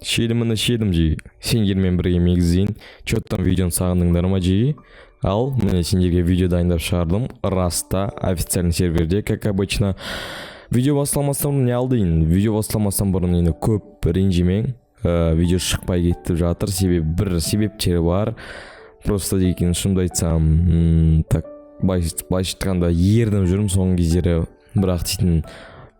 Шеліміні шелім жиі. Сендермен бірге мегізейін. Чё там, видеоны сағындыңдар ма, жиі? Ал, міне, сендерге видео дайындап шығардым. Раста, официальный серверде, как обычно. Видео басталмастан бұрын не алдайын? Видео басталмастан бұрын енді көп ренжімең. Видео шықпай кетіп жатыр. Себебі бір себептері бар. Просто деген шынымды айтсам, так, былайша айтқанда, ерініп жүрмін соңғы кездері. Бірақ дейтін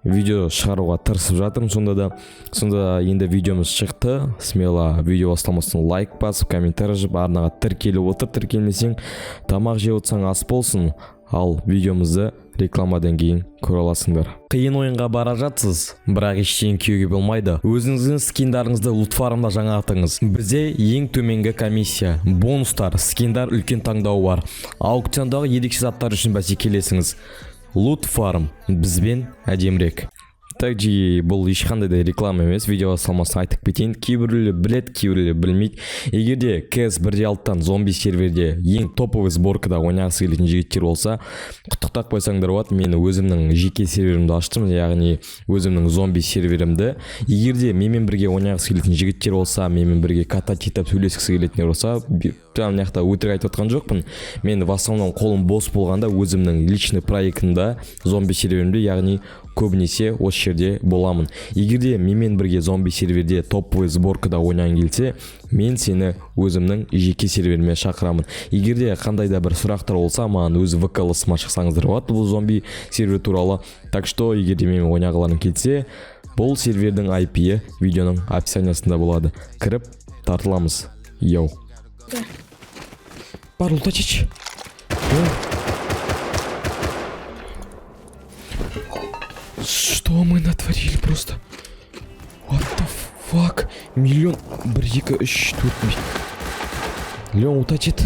видео шығаруға тырысып жатырмын сонда да. Сонда да енді видеомыз шықты. Смело видео басталмастан лайк басып, комментарий жазып, арнаға тіркеліп отыр. Тіркелмесең, тамақ жеп отырсаң, ас болсын. Ал видеомызды рекламадан кейін көре аласыңдар. Қиын ойынға бара жатсыз, бірақ ештеңе киюге болмайды. Өзіңіздің скиндарыңызды лутфармда жаңартыңыз. Бізде ең төменгі комиссия, бонустар, скиндар үлкен таңдауы бар. Аукциондағы ерекше заттар үшін бәсекелесіңіз. Лутфарм бізбен әдемірек. Так, жиі, бұл ешқандай да реклама емес, видео салмастан айтып кетейін. Кейбіреулер біледі, кейбіреулер білмейді. Егер де КС 1.6-тан зомби серверде ең топовый сборкада ойнағысы келетін жігіттер болса, құттықтап қойсаңдар болады. Мен өзімнің жеке серверімді аштым, яғни өзімнің зомби серверімді. Егер де менімен бірге ойнағысы келетін жігіттер болса, менімен бірге катать етіп сөйлескісі келетіндер болса, прям мына жақта өтірік айтып отқан жоқпын. Мен в основном қолым бос болғанда өзімнің личный проектімда, зомби серверімде, яғни көбінесе осы жерде боламын. Егер де менімен бірге зомби серверде топовый сборкада ойнағың келсе, мен сені өзімнің жеке серверіме шақырамын. Егер де қандай да бір сұрақтар болса, маған өз ВК-лысыма шықсаңыздар болады бұл зомби сервер туралы. Так что егер де менімен ойнағыларың келсе, бұл сервердің IP-і видеоның описаниясында болады. Кіріп тартыламыз. Йоу. Да. Бар, лутать. Что мы натворили просто? What the fuck? Миллион. Бір, екі, үш, төрт, бес. Леон, лутать ет.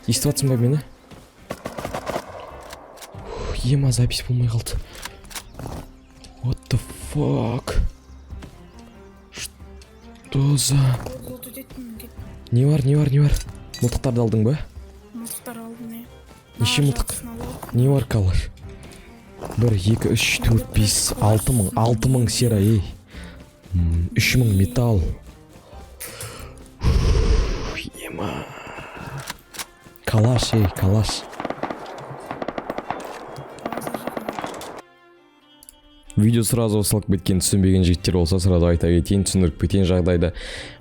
Естіп жатсың ба мені? Ух, ема, запись болмай қалды. What the fuck? Что за... Лут өтетін кет. Не бар, не бар, не бар? Мылтықтарды алдың ба? Мылтықтар алдым, иә. Неше мылтық? Жартысын алып. Не бар, калаш? Бір, екі, үш, төрт, бес, 6000, 6000 сера, ей. 3000 металл. Фух, ема. Калаш, ей, калаш. Базар жақын. Видео сразу салып кеткен, түсінбеген жігіттер болса, сразу айта кетейін, түсіндіріп кетейін жағдайды.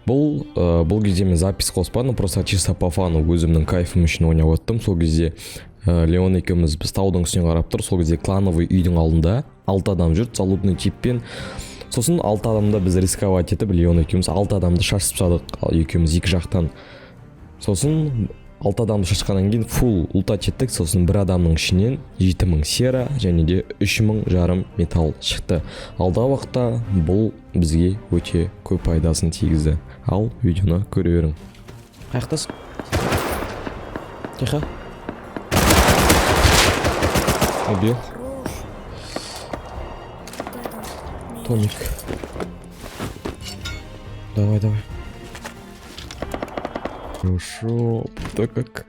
Бұл кезде мен запись қоспадым, просто чисто по фану, өзімнің кайфым үшін ойнап оттым. Сол кезде Леон екеуміз, біз таудың үстіне қарап тұр. Сол кезде клановый үйдің алдында алты адам жүрді залутный типпен. Сосын алты адамда біз рисковать етіп, Леон екеуміз алты адамды шашып тастадық, ал екеуміз екі жақтан. Сосын алты адамды шашқаннан кейін фул лутать еттік. Сосын бір адамның ішінен 7000 сера және де 3500 металл шықты. Алдағы уақытта бұл бізге өте көп пайдасын тигізді. Ал видеоны көре берің. Қаяқтасың? Тихо. Убил. Хорош. Дай там. Томик, давай, давай. Хорошо. Так как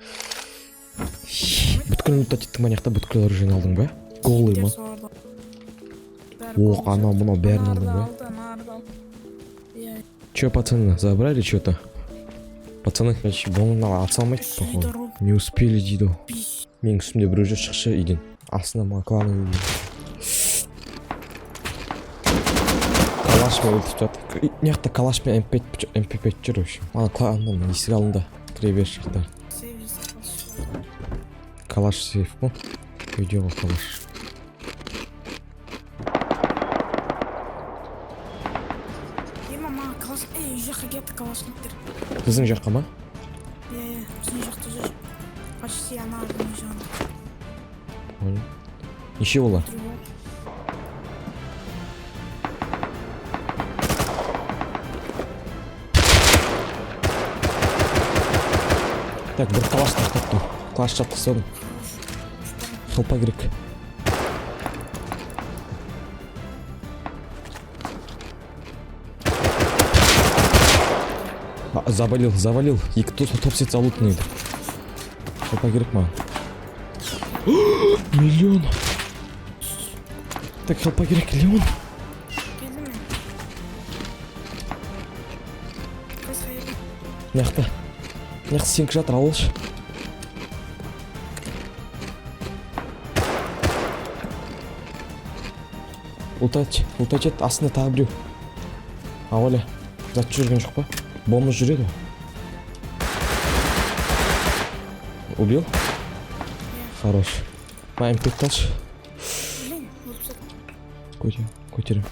бүткіл лутать еттің ба? Ана жақта бүткіл оружие алдың ба? Голый ма? Оқ, анау мынау бәрін алдың ба? Алды, нарды алды. Иә. Че, пацаны, забрали что-то? Пацаны, короче, бұны ата алмайды, походу. Үйді Не успели дейді ғой. Бис. Менің үстімде біреу жүр, шықшы үйден. Астында маған клановый үй. Калашмен өлтіріп жатыр. Мына жақта калашпен МП5, МП5 жүр, в общем. Ана кланның есік алдында, кіре бер жақта. Сейф жасап. Калаш сейф қой. Үйде ғой калаш. Ема, маған калаш, ей, үй жаққа кетті калашниктер. Біздің жаққа ма? Иә, біздің жақта жүр. Почти ана үй жағында. Понял. Неше олар? Біреу. Так, бір калаш таптым. Калаш жатқызып. Хелпа керек. А, завалил, завалил. Екі топ сет залутный еді. Хелпа керек маған. Миллион. Так, хелпа керек, Леон. Келді ме? Басқа жерде. Мына жақта. Мына жақта сенікі жатыр, алып алшы. Лутать, лутать ет, астында тағы біреу. А, оля, зат жүрген жоқ па? Бомж жүреді ғой. Убил? Хорош. Ма, М5 алшы. Блин, өліп тастадым. Көтер, көтерем.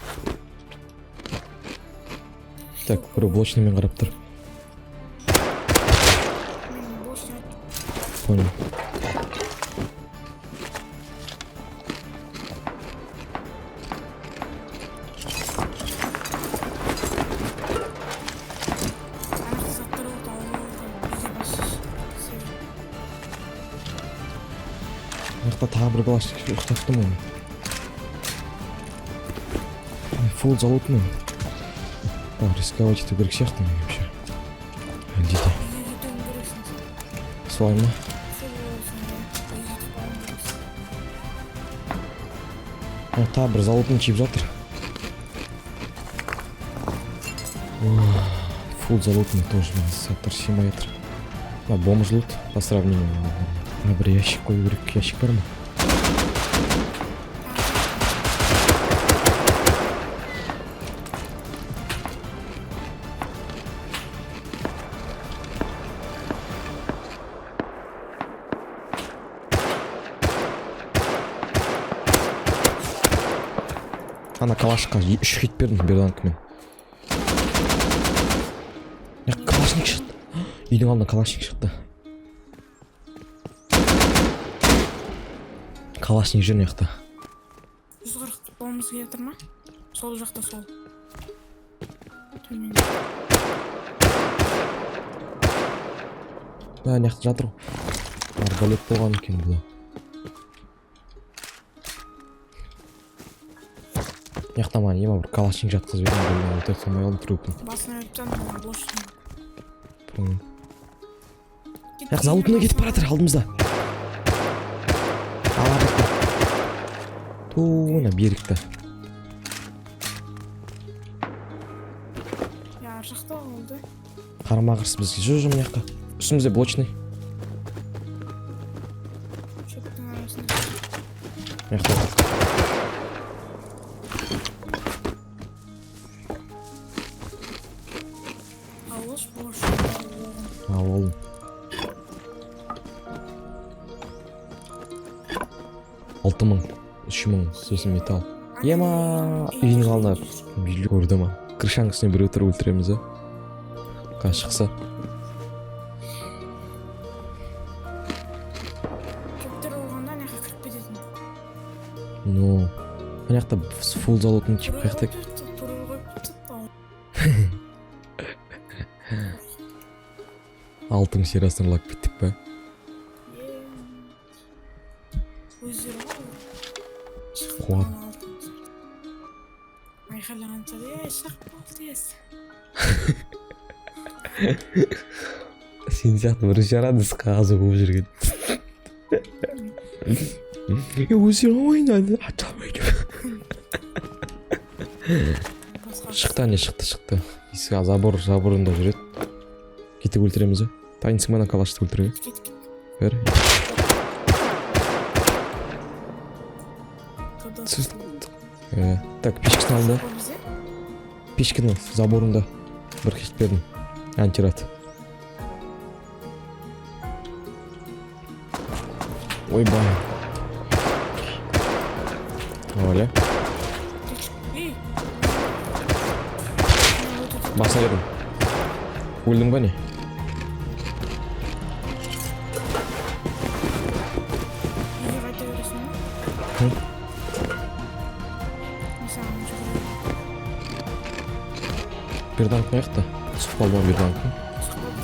Так, біреу блочныймен қарап тұр. Мен блочный. Понял. Ана жақта заттар болды, алып алдым. Үйге басшы. Мына жақта тағы бір калашник ұйықтап тұрмын мен. Ай, фул залутный. Так, рисковать ету керек сияқты мен вообще. Әлде де. Үйге кетуің керексің сен. Солай ма? Фул болсың, иә. Үйге кетіп қалуың керексің. Мына тағы бір залутный чип жатыр. Фул залутный тоже мына заттар сыймай жатыр. Мына бомж лут по сравнению. Мына бір ящик қою керек. Ящик бар ма? Ана калашқа үш хит бердім берданкамен. Я калашник шықты. Үйдің алдына калашник шықты. Калашник жүр мына жақта. 140 бомбыз келе жатыр ма? Сол жақта сол. Төмен. Да, мына жақта жатыр ғой. Арбалет болған екен бұл. Мына жақта маған ема бір калашник жатқызып едім, біреуін өлтіре салмай қалдым трупын. Басына өліп тастадым, блочный. Понял. Мына жақ залутына кетіп бара жатыр алдымызда. Ала жақта. Ту, мына берікті. Я ар жақта болды. Қарама қарсы бізге. Жүр, жүр мына жаққа. Үстімізде блочный. Шөптің арасында. Мына жақта. Алыс блочный. Алып алдым. 6000, 3000, сосын металл. Ема, үйдің алдына үйлі көрді ма? Крышаның үстіне біреу тұрып өлтіреміз, а? Қазір шықса. Шөптер болғанда ана жаққа кіріп кететін. Ну, мына жақта фул залутын чип қаяқта? Турел қойып тастады. 6000 сериясын ұрлап кеттік па? Өздері ғой. Шығып Қуат. қалған алтын. Айқайлағанша, ей, шығып болды, ес. Сен сияқты бірінші жарады қағазы болып жүрген. Өздері ойнады, атамайды. Басқа Шықты, әне шықты, шықты. Есік забор, заборында жүреді. Кетіп өлтіреміз, а? Дайынсың ба ана калашты өлтіруге? Кет, кет. Бер. Туда. Так, печкісін алды. Ол бізде? Печкінің заборында бір хит бердім. Антирад. Ойбай. Оля. Ей! Басына бердім. Өлдің ба не? Үйге қайта бересің ба? Хм. Мен саған жүгіремін. Берданк қаяқта? Түсіп қалды ма берданктың? Түсіп қалды.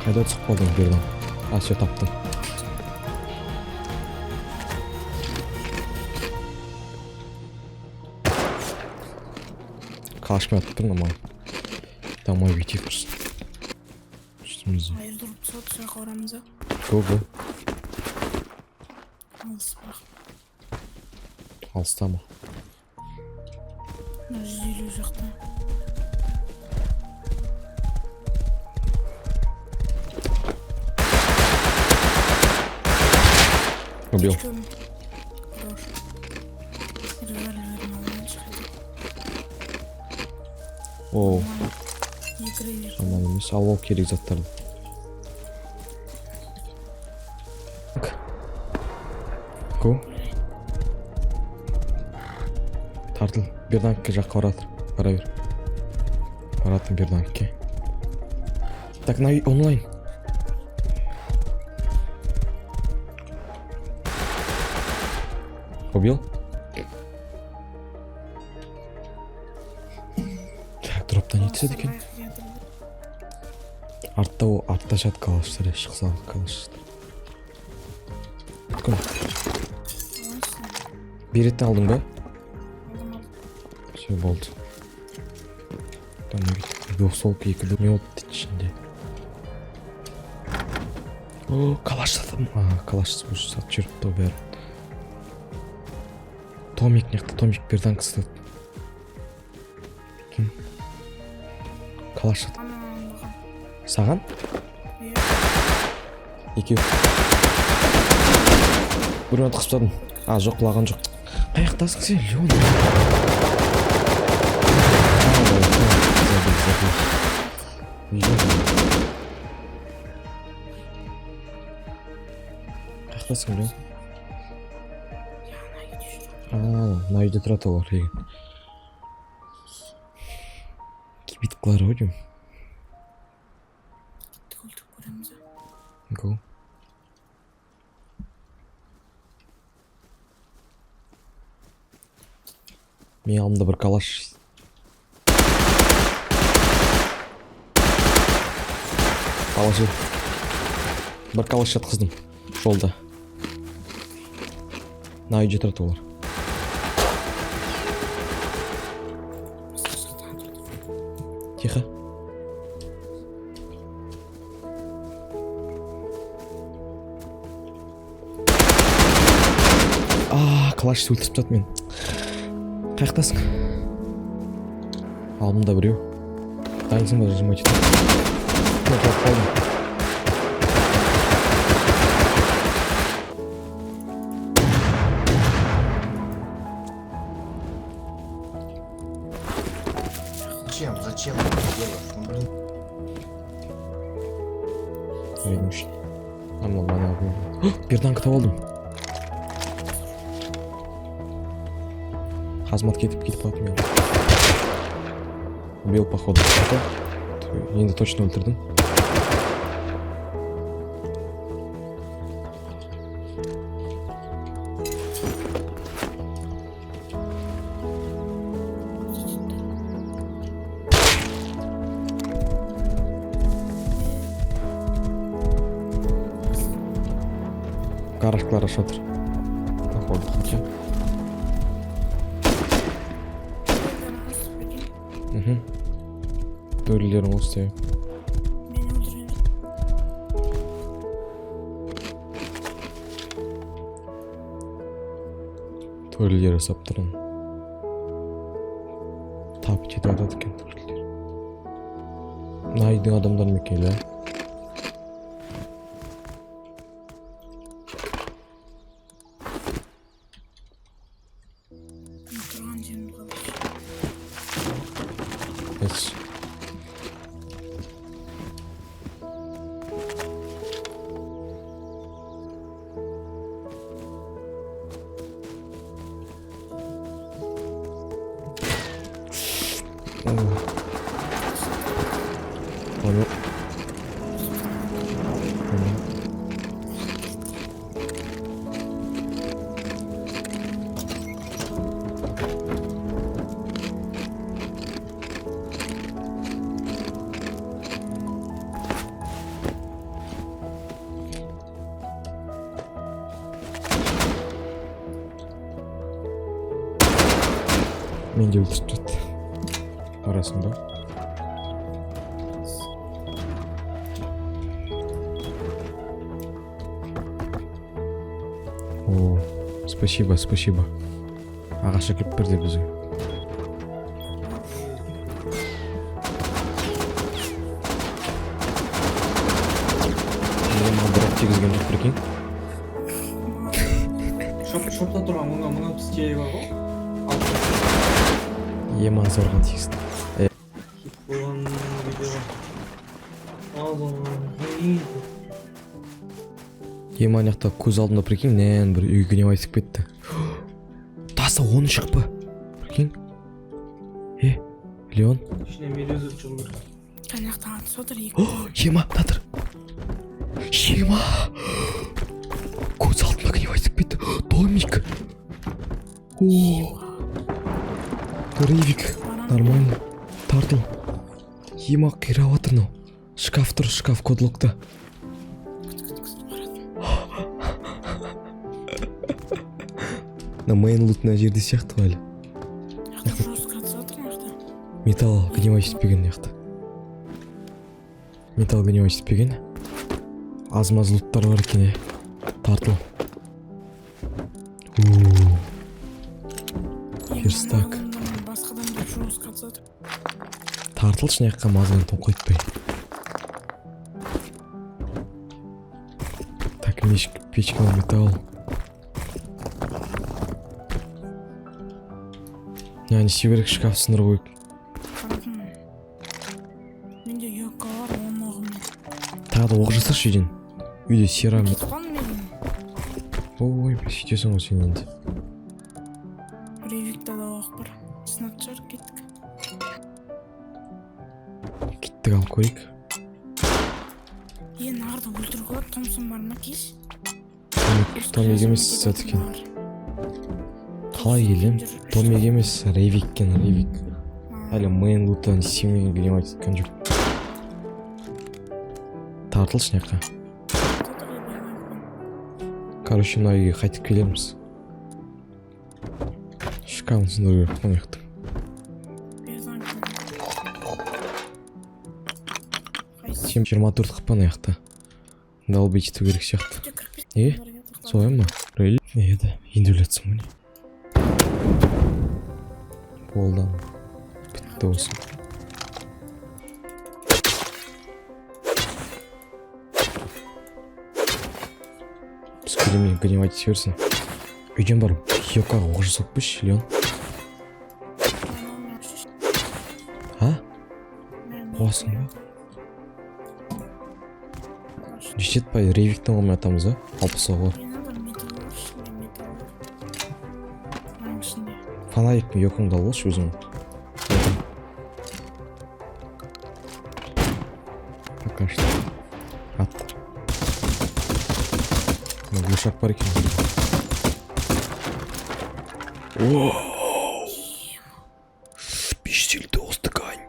Қайда түсіп қалдың берданк? А, все, таптым. Калашпен атып тұр маған. Домой бүйтейік құрсын. Үстімізде. Айырдырып тастады, сол жаққа барамыз ба? Го, го. Алыс бірақ. Алыста ма? Мына 150 жақта. Убил. Причем хорош. Револьверін алайыншы хотя. Оу. Екі револьвер. Жаман емес, алып ал керек заттарды. Так. Го. Тартыл. Берданкке жаққа баратыр. Бара бер. Баратын Берданкке. Так, на онлайн. Убил? Так, дроптан не түседі екен? Артта о, артта жатады калаштар, шықса калаштар. Күн. Беретті алдың ба? Алдым, алдым. Все, болды. Там двухсолка, екі, не болды дейді ішінде. О, калаш сатып. А, калаш уже сатып жіберіпті ғой бәрін. Томик мына жақта, Томик берданка сатады. Кім? Калаш сатып. Ана маған. Саған? Иә. Екеу. Біреуін атқызып тастадым. А, жоқ, құлаған жоқ. Қай жақтасың сен, Леон? Забыл, забыл. Леон. Қай жақтасың, Леон? Я ана үйде жүрмін. А, мына үйде тұрады олар деген. Кибиткалар ғой деймін. Кеттік, өлтіріп көреміз, а. Го. Менің алдымда бір калаш. Калаш. Бір калаш жатқыздым жолда. Мына үйде тұрады олар. Басқа жақтан тұрды. Тихо. А, калаш өлтіріп тастады мені. Қай жақтасың? Алдымда біреу. Дайынсың ба, нажимать ет. Мен құлап қалдым. Зачем? Зачем ты это делаешь? Ну, блин. Үйдің ішін. Ана мана. Берданка тауып алдым. Хазмат кетіп кетіп қалды мен. Убил, походу. Енді точно өлтірдім. Гаражкалар ашып жатыр. Походу, хотя. Мхм. Төрлерін осы. Мені өлтірген. Төрлер жасап тұрмын. Тап жетіп жатады екен төрлер. Мына үйдің адамдары ма екен, иә? Мен тұрған жерім қалай? Yes. О. Понял. Понял. Мен де өлтіріп тастады. Барасың ба? О, спасибо, спасибо. Ағаш әкеліп берді бізге. тигізген жоқ, прикинь. Шопта тұрған 1000 1060 Ti бар ғой. Ема, зорға тигізді. Хит болған видео. Аллах. Ема, ана жақта көз алдымда, прикинь, нән бір үйге гневать етіп кетті. Таса 13 хп. Прикинь. Е, Леон. Ішіне медуза шығу керек. Ана жақтан атысып отыр екі. Ема, мына тұр. Ема. Көз алдыма гневать етіп кетті. Домик. О. Рейвик. Барамын. Нормально. Тартыл. Ема, қирап жатыр мынау. Шкаф тұр, шкаф кодлокта. Күт, күт, күт, баратын. Мына мейн лут мына жерде сияқты ғой әлі. Мына жақта жестко атысып отыр мына жақта. Металл гневать етпеген мына жақта. Металл гневать етпеген. Аз маз луттар бар екен, е. Тартыл. Уу. Е, Верстак. ана адамдар, басқа адамдар жестко атысып отыр. Тартылшы мына жаққа, мазаны тоңқайтпай. Так, печка, металл. Не істеу керек? Шкаф сындыру керек. Баратын. Менде екі бар, 10 оғым. Тағы да оқ жасашы үйден. Үйде сера. Кетіп қалдым мен. Ой, сөйтесің ғой сен енді. Ревикта да оқ бар. Сынап шығар, кеттік. Кеттік, алып көрейік. Е, нарды өлтіруге болады. Томсон бар ма, кеш? Томик емес зат екен. Қалай келем? Томик емес, Рейвик екен, Рейвик. Әлі мейн луттан істемеген, гневать еткен жоқ. Тартылшы мына жаққа. Короче, мына үйге қайтып келеміз. Шкафын сындыру керек қой мына жақтың. Сен 24 хп мына жақта. Долбить ету керек сияқты. Е, солай ма? Рейли? Еді, енді өлатсың ғой не? Болды. Бітті осы. Біз келемін, гневать ете берсін. Үйден барып, Йокаға оқ жасап қойшы, Леон. А? Қуасың ба? Жетеді па? Рейвиктің қолымен атамыз, а? 60 оғы бар. Фонарик пен Йокаңды алып алшы өзің. Пока что. Ат. Мына глушак бар екен. Воу! 559 ткань.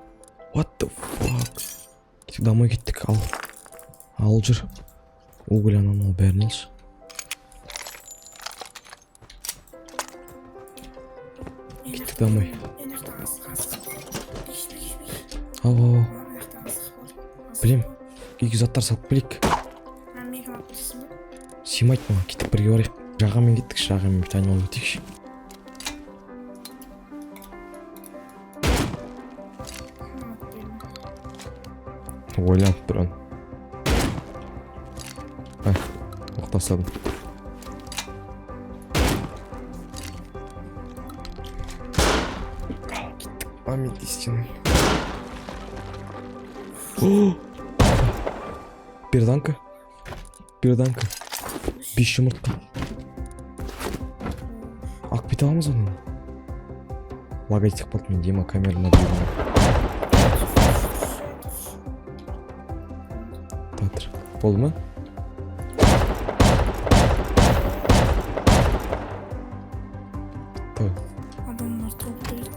What the fuck? Кеттік, домой кеттік, ал. Ал жүр. Уголь, анау мынау бәрін алшы. Кеттік домой. Ау, ау, ау. Білем. Үйге заттар салып келейік. Сыймайды маған, кеттік бірге барайық. Жағамен кеттік, жағамен бүйтіп айналып өтейікші. Ойланып тұрған. Ай, оқ тастадым. Ал, кеттік, момент истины. О! Берданка. Берданка. 5 жұмыртқа. Алып кете аламыз оны. Лагать етіп қалды мен, Дима, камераны. Татыр. Болды ма? Так. Адамдар толып берді.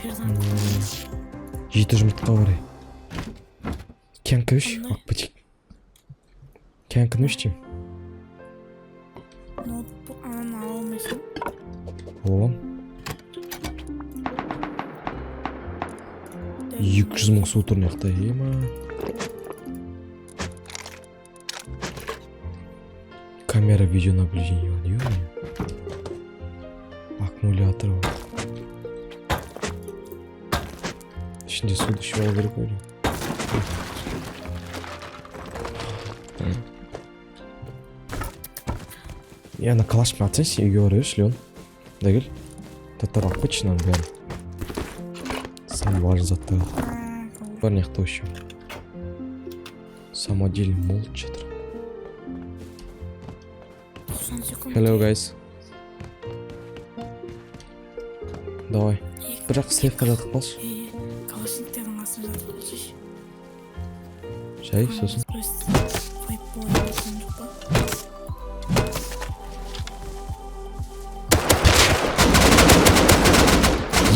Берданка. 7 жұмыртқа бар, ей. Кәнкі үш, Қандай? алып кетейік. Кәнкіні үш деймін. Ноутбук ананы ала алмайсың. Ала аламын. 200 мың су тұр мына жақта, ема. Камера видеонаблюдения, ё-моё. Аккумулятор бар. Ішінде суды ішіп алу керек қой. Е, ана калашпен атсайшы, сен үйге бара берші, Леон. Да кел. Заттар алып кетші мынаның бәрін. Самый важный заттар. Бар мына жақта вообще. Самодельный молот жатыр. 90 секунд. Hello, guys. Давай. Бір жақ сейфқа жатып қалшы. Е, калашниктердің астына жатып қалшы. Жай, сосын. Файт болған жоқ па?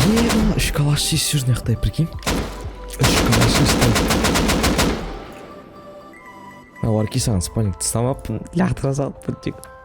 Ема, үш калаш шешіп жүр мына жақта, прикинь. Үш калаш шешті. А, Варки, саған спальник тастамаппын, лақтыра салыппын тек.